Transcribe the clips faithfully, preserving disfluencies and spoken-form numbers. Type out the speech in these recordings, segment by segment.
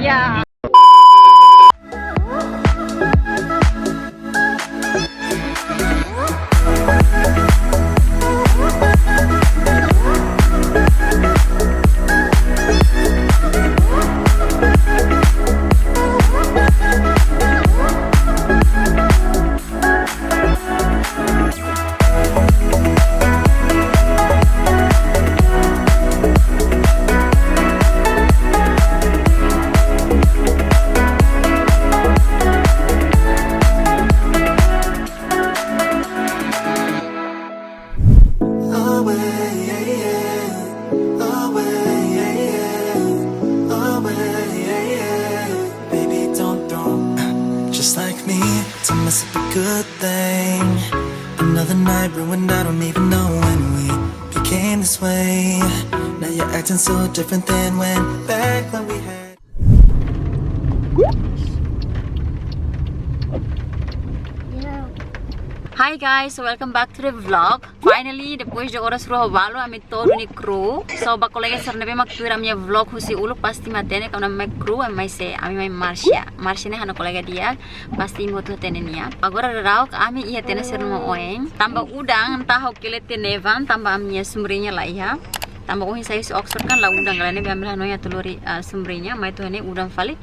Ya. Baby, don't throw. Just like me, it's a must be good thing. Another night ruined, I don't even know when we became this way. Now you're acting so different than when, back when we had. Hi guys, so welcome back to the vlog. Finally, depois de oras rua balu, ami to'o duni kru. So, ba kolega sira ne'ebé mak tuir ami-nia vlog husi uluk pasti mak hatene, karena ami mai kru, ami mai sé, ami mai Marcia. Marcia ne'e ha'u-nia kolega di'ak, pasti imi hotu hatene nia. Agora daudaun ami iha tenda sira-nia oin. Tanba udan, entaun ha'u kele tenda nevan, tanba ami-nia sombrilla la iha. Tanba ohin sai husi Oxford kan la udan, kala ne'ebé ami la hanoin atu lori, ah, sombrilla, mai to'o ne'e udan fali.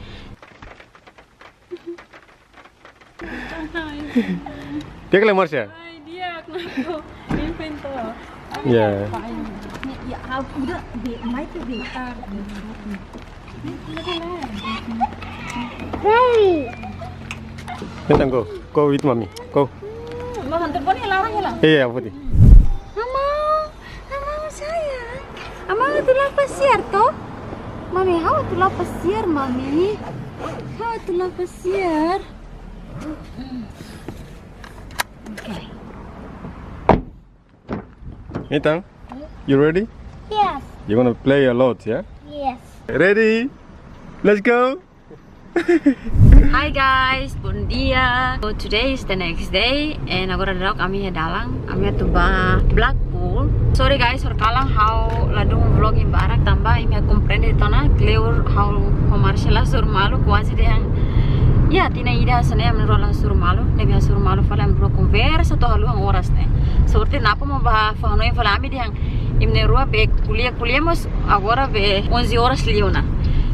Di'ak ka lae, Marcia? Ai, di'ak, aku inventor. Ya. Ya, udah, di, mai tu di. Hey. Datang, go. Go with mommy. Go. Lo hantar poni larang ya, lah? Iya, putih. Mama. Amang sayang, amang atu la'o pasiar to? Mami, ha'u atu la'o pasiar, mami. Ha'u atu la'o pasiar. Oke. Nathan, you ready? Yes. You're gonna play a lot, yeah? Yes. Ready? Let's go. Hi guys, bom dia. So today is the next day and agora daudaun ami iha dalan, ami atu ba Blackpool. Sorry guys, horikalan ha'u ladún vlogging barak tanba imi komprende tiha ona, kleur ha'u ho Marcia la hasoru malu, kuaze dehan. Ya, tinan ida hanesan ne'e ami na'in-rua la hasoru malu, ne'ebé hasoru malu fali ami na'in-rua konversa to'o haluhan oras ne'e. Sorte Napo mós bá fó-hanoin fali ami dehan imi na'in-rua be ko'alia, ko'alia mós agora be onze horas liu ona.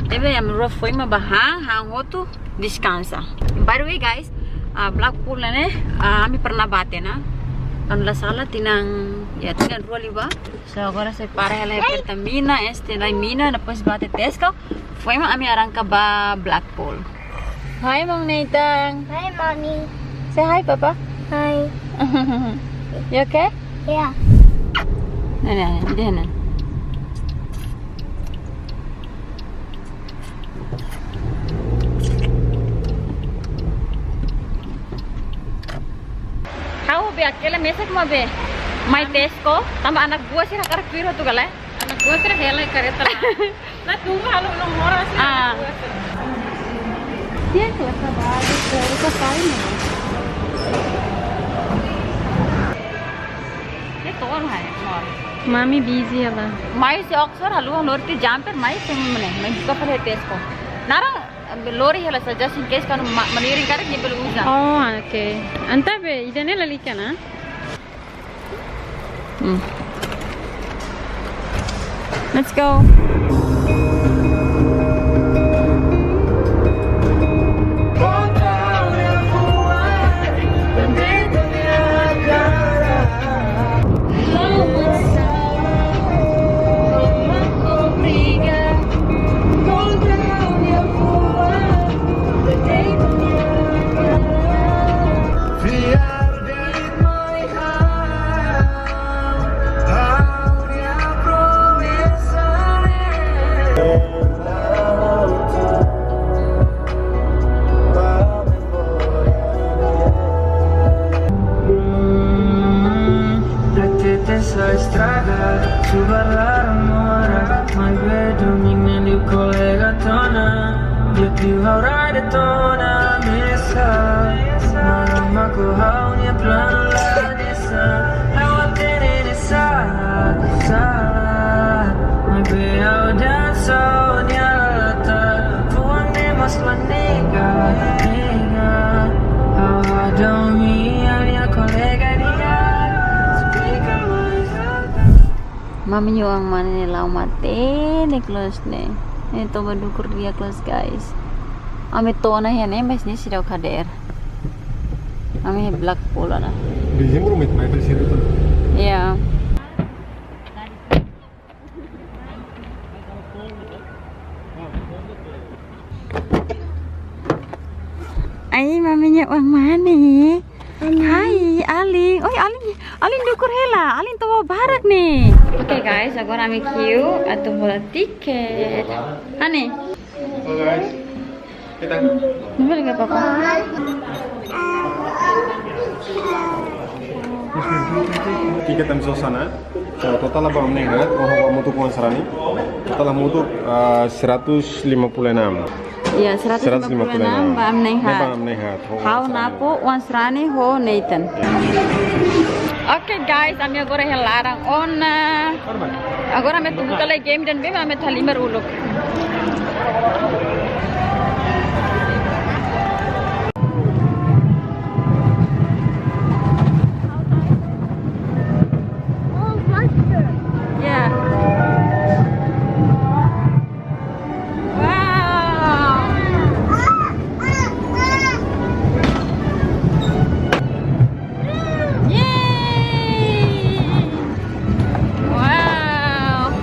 Ne'ebé ami na'in-rua foin mak bá han, han hotu deskansa. By the way guys, ah, Blackpool ne'e, ah, ami pernah bá tiha ona. Kalau la sala tinan, ya tinan rua liubá. So agora sei para hela iha Pertamina, este la iha mina, depois bá tiha Tesco. Foin mak ami arranka bá Blackpool. Hi, Mang Nathan. Hi, Mommy. Say hi, Papa. Hi. You okay? Yeah. Ne'e, ne'e, ne'e. Ha'u be akele mesak mak be mai Tesco, tanba anak buah sira hakarak tuir hotu ka lae. Anak buah sira hela iha kareta laran. Nah, tunggu halu ulun mora sih. Ah. Anak buah sira. Dia kelas baru, baru ke kain ya. Dia tol hai, mor. Mami busy ya, Bang? Mai husi Oxford, halu lori tiha jumper, mai sem mene, mai buka fali Tesco. Naran, eh, lori hela sa, just in case kalau ma-, maniring karik dia bele uza. Oh, oke. Entaun be, ida-ne'e lalika ona? Hmm. Let's go. Mami nia oan-mane ne'e la'o matenek loos ne'e. Ne'e toba dukur di'ak loos, guys. Ami to'o ona iha ne'e, mas nia seidauk hadeer. Ami iha belakang pula ona. Dezembru mai, mai fali sira tu. Ya. Ai, mami nia oan-mane. Hai, alin. Oi, alin, alin dukur hela. Alin toba barak ne'e. Oke, guys, agora ami kiu atu hola tiket. Ane. Halo, guys. Kita. Boleh nggak, Papa? Tiket ami sosa ona. So, total ba ami na'in haat, oh, ba hamutuk oan sarani. Total hamutuk, ah, seratus lima puluh enam. Ya, seratus lima puluh enam, seratus lima puluh enam. Ba ami na'in haat. Ba ami na'in haat. Oh, ha'u Napo, oan sarani ho Nathan. Ya. Oke, guys, ami agora iha laran ona. Agora ami atu buka lai game ida ne'ebé mak ami atu halimar uluk. Ya. Wow. Yeay. Wow.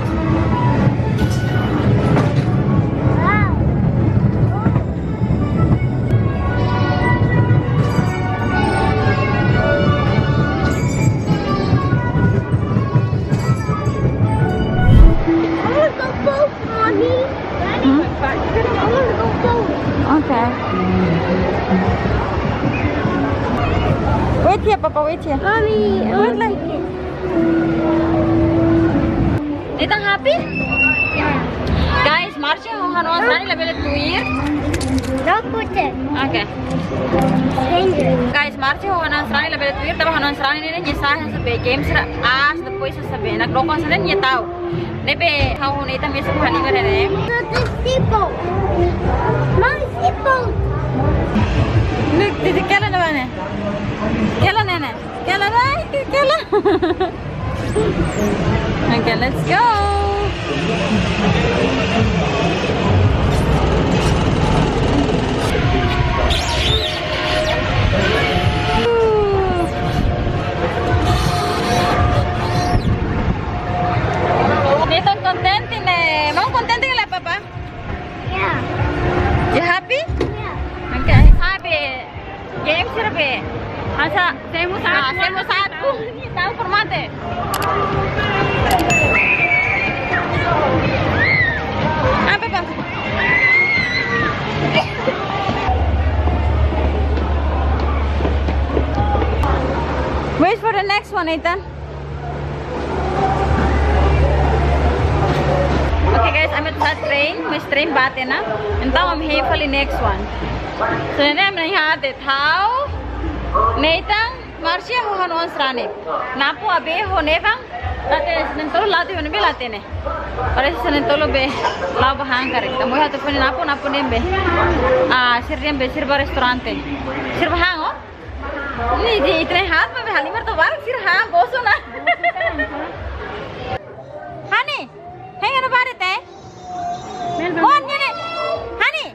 Mommy. Hmm? Oke. Wait here, Papa, wait here. Mommy, I want ticket. Nathan happy? Guys, Marcia ho ha'u-nia oan sarani labele tuir. Don't put it. Oke. Danger. Guys, Marcia ho ha'u-nia oan sarani labele tuir, tanba ha'u-nia oan sarani ne'e nia sa'e hanesan be game sira aas, depois hanesan be nakdoko hanesan ne'e nia ta'uk. Ne'ebé ha'u ho Nathan mesak halimar ne'e. Look, this people. Look, this is Kela ne'ebá ne'e. Kela ne'e ne'e. Kela, right? Kela. Okay, let's go. Nathan kontente ne'e. Maun kontente ka lae, Papa? Yeah. You happy? Yeah. Okay, happy. Game sira be. Hanesan semu sa'at. Ah, semu sa'at. Uh, tahu permate. Apa, Bang? Wait for the next one, Nathan. Oke, guys, ami atu sa'e train, mas train bate ona. Entaun ami hein fali next one. So, ne'e ami na'in haat de'it, ha'u, Nathan, Marcia ho ha'u-nia oan sarani. Napo, Abe ho Nevan la hatene, sira na'in-tolu la hatene, be la hatene. Parese sira na'in-tolu be la'o bá han karik. Tanba ha'u hatene Napo, Napo dehan be, ah, sira dehan be sira bá restaurante. Sira bá han, oh? Ne'e, ita na'in haat mak be halimar to'o barak, sira han, bosu ona. Honey, hang on about it, eh? Melbourne. Go on, get it. Honey,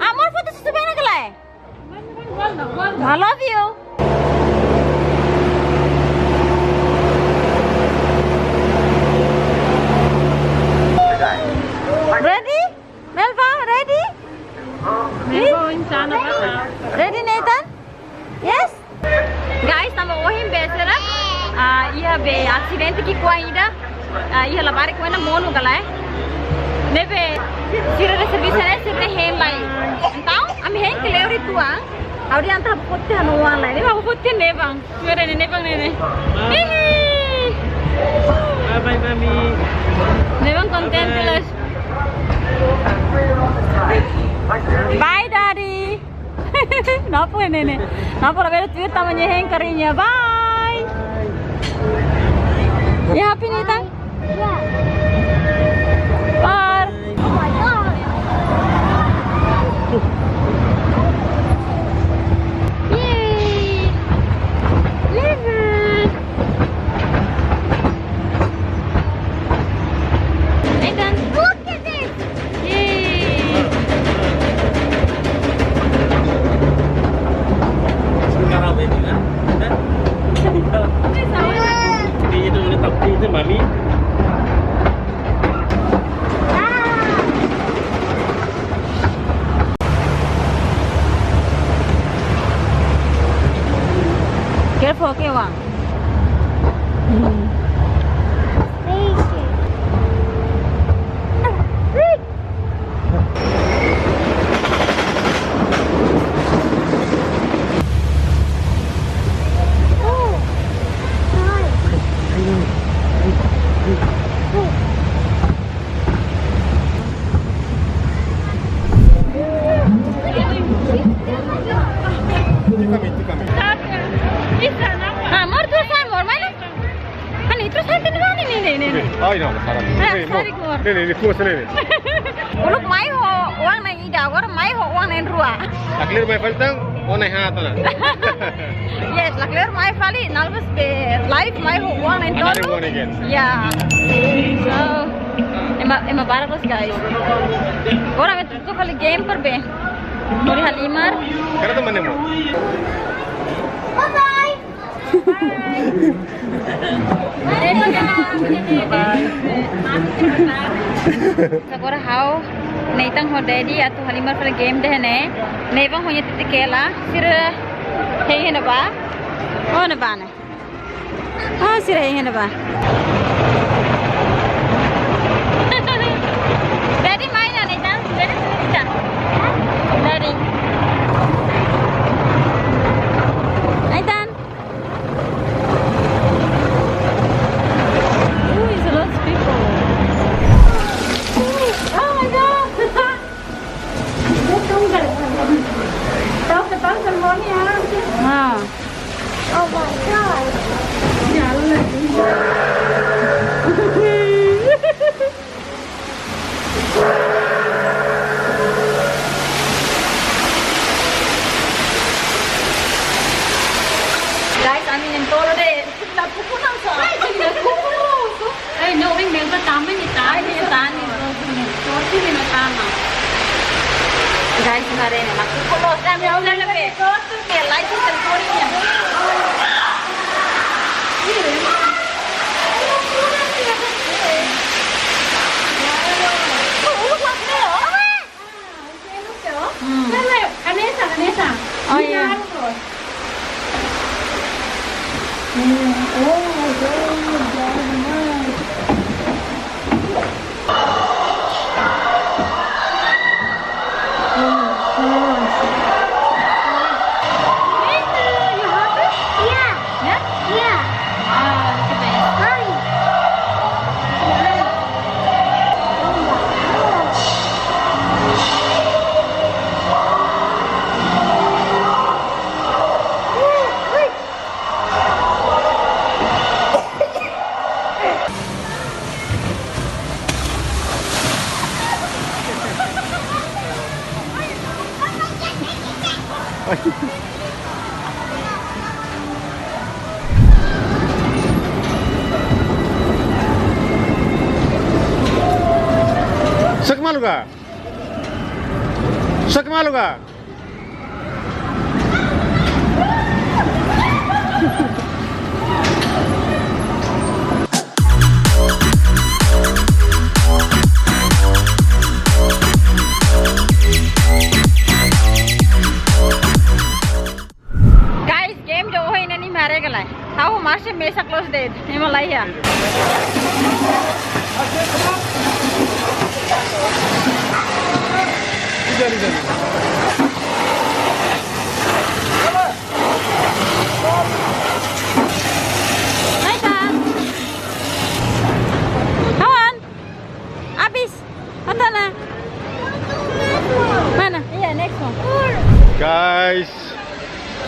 amor, foto susu bena ke lae? I love you. Ready? Melva, ready? Melva, insana, ready? Ready, Nathan? Yes? Guys, tanba ohin be sira, ah, iha be asidente ki'ikoan ida, ah, iha labarik oin ona monu ka lae. Ne'ebé sira-nia servisu ne'e sira hein lai. Entaun, ami hein kleur uitoan, ha'u dehan atu foti ha'u-nia oan lai. Ne'ebé ha'u foti Nevan. Mira ne'e, Nevan ne'e. Bye. Hihi. Bye bye, Mami. Nevan kontente loos. Bye, Daddy. Napo ne'e ne'e. Napo labele tuir tanba nia hein kariñu. Bye. You happy, Nathan? Yeah. Par. Oh my God. Yay. Mami. Careful, okay, Wang. Amor, tu sa amor, mana? Kan itu sa tadi kan ini, ini, ini. Ai, no, salah. Ah, ini, salah, amor. Ini, ini, ini, ini. Uluk mai ho oan na'in ida, agora mai ho oan na'in rua. Lakleur mai fali tan, oan na'in haat ona. Yes, lakleur mai fali, nalbas be live mai ho oan na'in tolu. Another one again. Yeah. So, ema, ema barak loos, guys. Agora ami tuku fali game para be. Hodi halimar. Kada teman emo. Bye bye. Agora ha'u, Nathan ho Daddy atu halimar fali game ida-ne'e. Nevan ho nia titi-kela, sira hein iha ne'ebá. Oh, ne'ebá ne'e. Oh, sira hein iha ne'ebá. Daddy mai ona, Nathan. Daddy mai ona. Daddy. Nathan. Ooh, it's a lot of people. Oh my God! Wow. Oh my God! Guys, ami na'in tolu de'it. Nakukun ona sa. Ai, nakukun ona sa. Ai, no, vem, vem pra cá, mas tá, tá, tá, tá, tá, tá, tá. Guys, na arena, nakukun ona sa. Ami, ami, ami, ami. Light is recording. Hmm. Oh, yeah. Sek malu ka? Sek malu ka? Guys, game ida ohin ne'e imi haree ka lae? Ha'u Marsha mesak loos de'it, ema laiha. Nathan. Kawan. Abis. Atana. Mana? Iya, next one. Guys,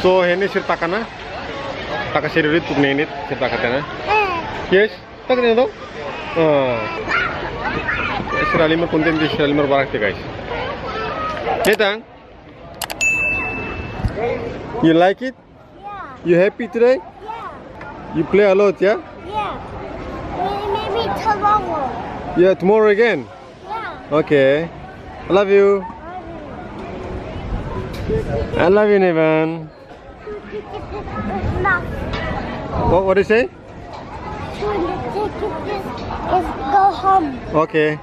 so iha ne'e sira taka ona. Taka sira de'it, tuk nenit sira taka tiha ona. Yes, taka tiha ona to. Ah. Sira halimar kontente, sira halimar barak tiha, guys. Nathan, you like it? Yeah. You happy today? Yeah. You play a lot, yeah? Yeah. May- Maybe tomorrow. Yeah, tomorrow again? Yeah. Okay. I love you. I love you, Nevan. Enough. What, what do you say? Take it, just, just go home. Okay.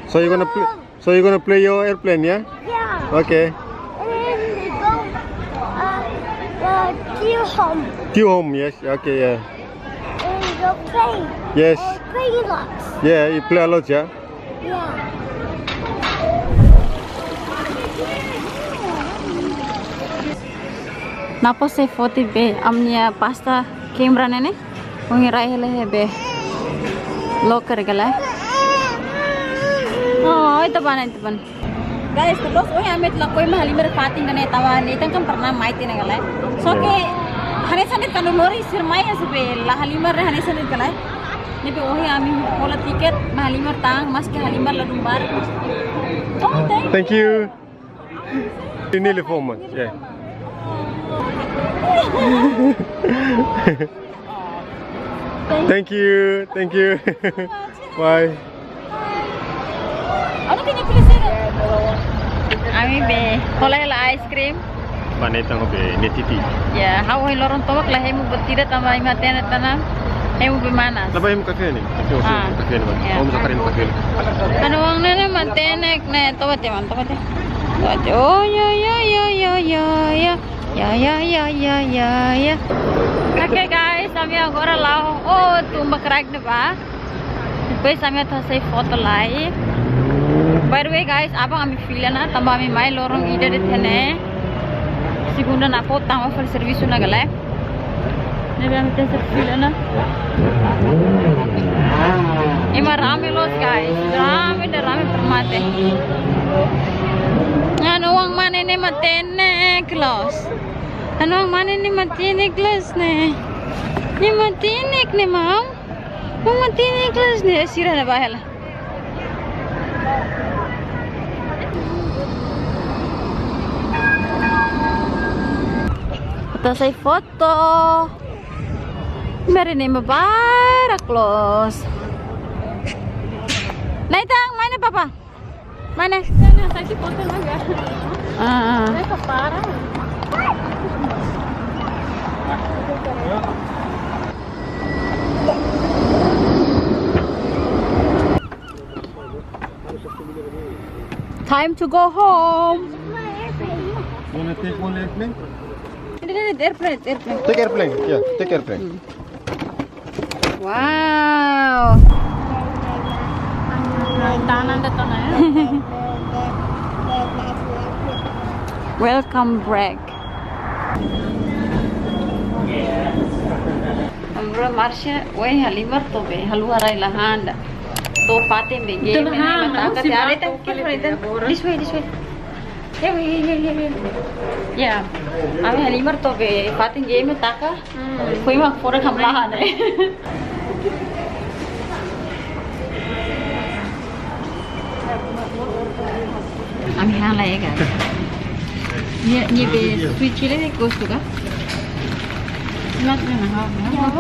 So you're gonna play. Home. So you're gonna play your airplane, yeah? Yeah. Okay. And then we go, uh, uh, to home. To home, yes. Okay, yeah. And we go play. Yes. And play lots. Yeah, you play a lot, yeah? Yeah. Nia pose foto be, ami-nia pasta camera ne'e ne'e. Ohin rai hela iha be locker ka lae. Oh, ita bana, ita bana. Guys, tudos ohin ami lakohi mai halimar fatin ne'e, tanba Nathan kan pernah mai tiha ne'e ka lae. So ke hanesan de'it kuandu lori sira mai iha ne'ebé la halimar ne'e hanesan de'it ka lae. Ne'ebé ohin ami hola tiket mai halimar tan, maski halimar ladún barak. Oh, thank you. Thank you. Ini le forma, yeah. Thank you, thank you. Bye. Anu kan pilih sini. Ami be, hola hela ice cream. Ba Nathan ho be, nia titi. Ya, ha'u ohin loron tomak la hemu buat ida tanba imi hatene ona hemu be manas. Lae ba hemu kafé ne'e. Kafé, ah, kafé ne'e. Ya. Ha'u mós hakarak hemu kafé ne'e. Ha'u-nia oan ne'e ne'e matenek ne'e, toba te man, toba te. Toba te. Oh, ya, ya, ya. Ya, ya, ya, ya, ya, ya. Oke, guys, ami agora la'o, oh, tumba crack ne'ebá. Depois ami atu hasai foto lai. By the way, guys, aban ami fila ona, tanba ami mai loron ida de'it ne'e. Segunda ne'e tan fali servisu ona ka lae. Ne'ebé ami tenke fila ona. Ema rame loos, guys. Rame, ida rame para mate. Ha'u-nia oan mane ne'e matenek loos. Ha'u-nia oan mane ne'e matenek loos ne'e. Ne'e matenek ne'e, mam. Mama tini kelas ni, sira ne'e ba hela. Ita hasai foto. Meri ne'e barak loos. Nathan, mana papa? Mana? Sana, saya di foto lagi. Ah, ah. Saya kepara. Time to go home. You wanna take one airplane? Ini, ini, airplane, airplane. Take airplane, yeah, take airplane. Hmm. Wow. Tanah dah tanah ya. Welcome back. Amra Marsha, weh, halimar to'o be, haluha rai la han ida. To'o fatin be, game ne'e, mataka te areta, this way, this way. Hey, hey, hey, hey, hey. Ya, ami halimar to'o be, fatin game taka. Hmm. Foin mak fora kam lahan, eh. Ami han lai, guys. Nia, nia be sweet chili ne'e gostu ka? Not gonna have, no?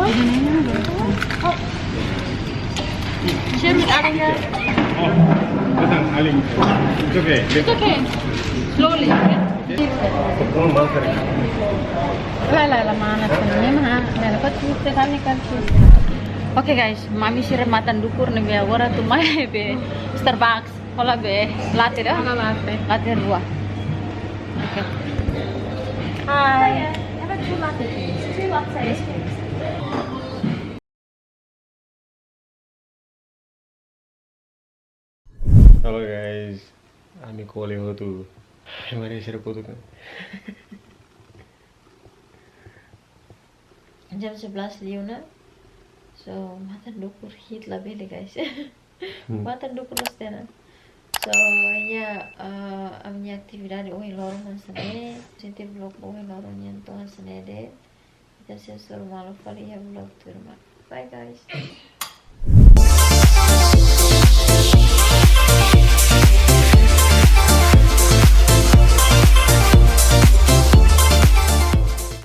Share with Alia. Oh, datang, Alia. It's okay. It's okay. Slowly, okay? La, la, la, mana sebenarnya mah, la, la, kau cuci, kami kan cuci. Oke, guys, mami sira matan dukur ne'e be agora atu mai be Starbucks, hola be latte dah? Hola latte. Latte rua. Oke. Hai. Have a two latte, please. Two lattes, please. Halo guys, ami kole hotu. Mari sira kotuk. Jam sebelas liu ona. So, matan dukur hit la bele, guys. Hmm. Matan dukur loos tiha ona. So, ya, eh, ami-nia atividade ohin loron hanesan ne'e. Sente vlog ohin loron nian to'o hanesan ne'e de'it. Ita sei hasoru malu fali iha vlog tuirmai. Bye, guys.